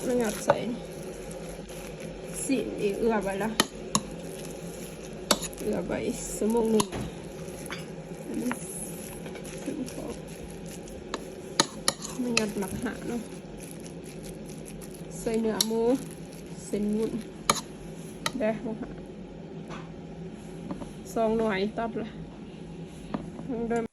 ມາຫຍອດໃສ່ຊີ້ນອີກ ເອື້ອໄວ້ລະ ເອື້ອໄວ້ຊົ່ວໂມງໜຶ່ງ ໃຫ້ມັນຊຶມເຂົ້າ. ມາຫຍອດໝາກຫາເນາະ ໃສ່ເນື້ອໝູ ເສັ້ນວຸ້ນເດ້ ໝາກຫາສອງໜ່ວຍ ຕັດລະ ເບິ່ງເດີ.